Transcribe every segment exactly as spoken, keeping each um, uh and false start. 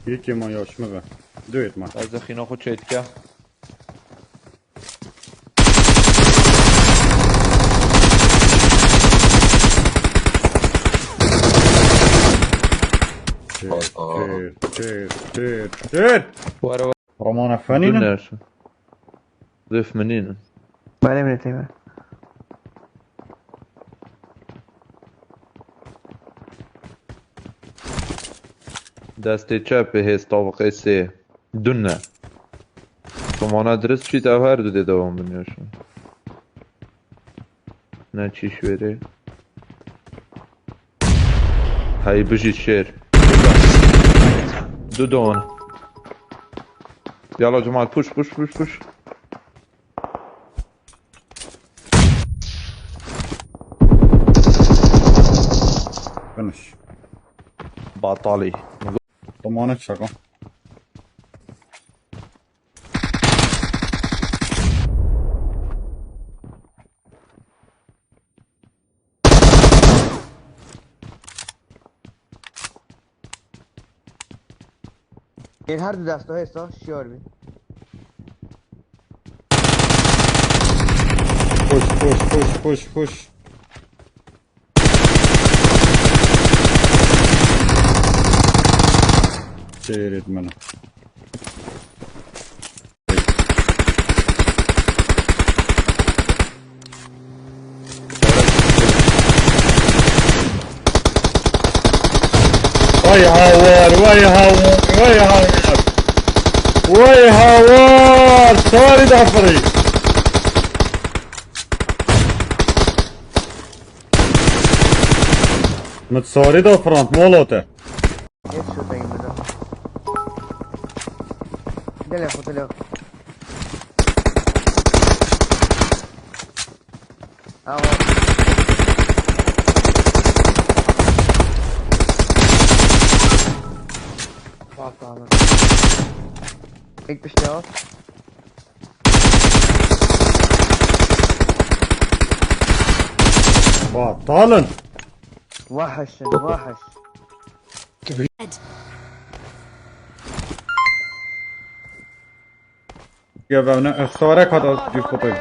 Yekê ma yaş min ve. Duyêt ma. Ez ê xîna xwe çêdike. Çêr, çêr, çêr, çêr, çêr. Were, were. Ramana fenî ne? Dune şu. Zif min nînin. Belê min tê be. Destê çepê hêz taviqê sê. Dune. Tomana dirist çît ev her du dê dewam bin ya şu. Ne çî şwêrê. Hey bijî şêr. Du don. Yala cumal puş puş puş puş. Finish. Batalî. Tomane çaka. Ên her du desta hêsa şiyar bî. Koş, koş, koş, koş, koş. Seyret bana. Vay hawar, vay hawar, vay hawar. Vay hawar, sarî dafirî. Mit sarî dafirand, molote. Headshot egin bize. Gel ya, foto yok. Ama. Bak abi. Tek bir şey yok. Batalın. Wahşin, wahş. Gevevne, e, sarek hat az bir fotoğraf.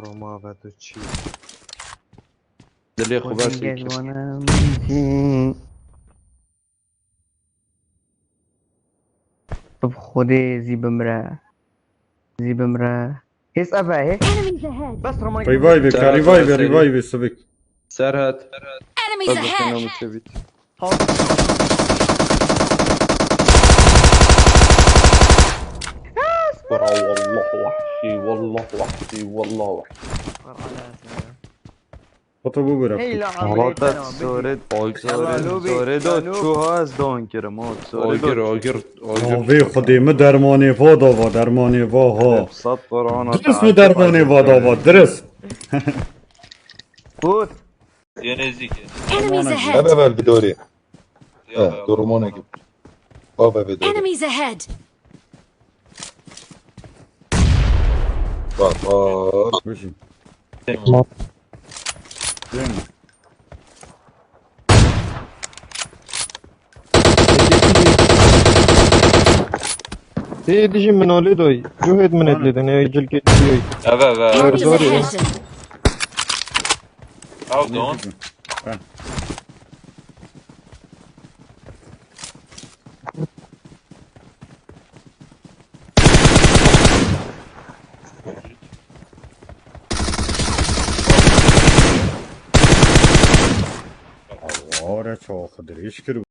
Roma ve tu çî. Dilê xwe ber Xwedî sê kir. Gezwanim jî. Bi Xwedê zî bimre. Zî bimre. Hêz ev e, hê? Enemies ahead! Bes Roman. Revive, ka Serhat revive, serî. Revive, Sivik. Serhat. Enemies ahead! Bes bi kêna min çê bît. Haw. Bravo, wallah wahşî, wallah wahşî, wallah wahşî. Foto bû bira. Hey la, Valla amrê te fena, sorê, bidî. Sorê, sorê do çû ha ez don kirim, o sorê do. Agir, agir, agir. Navê Xwedê mi dermanê va dava, dermanê va ha. Sat Qur'ana. Dirist mi dermanê va dava, dirist. Kurt. Yê nêzîk e. Enemies ahead! Ebe vel bidorî. Ya, ya, durumone git. Ebe bidorî. Enemies ahead! Bak, bak. Bujim. Tamam. Değil mi? Tê dijî min olê doy. Cuhêt min et lêdin, ê cilkê diyoy. Eve, eve. Enemies ahead! How don? Ha. Are çawa xwe dirêj kir û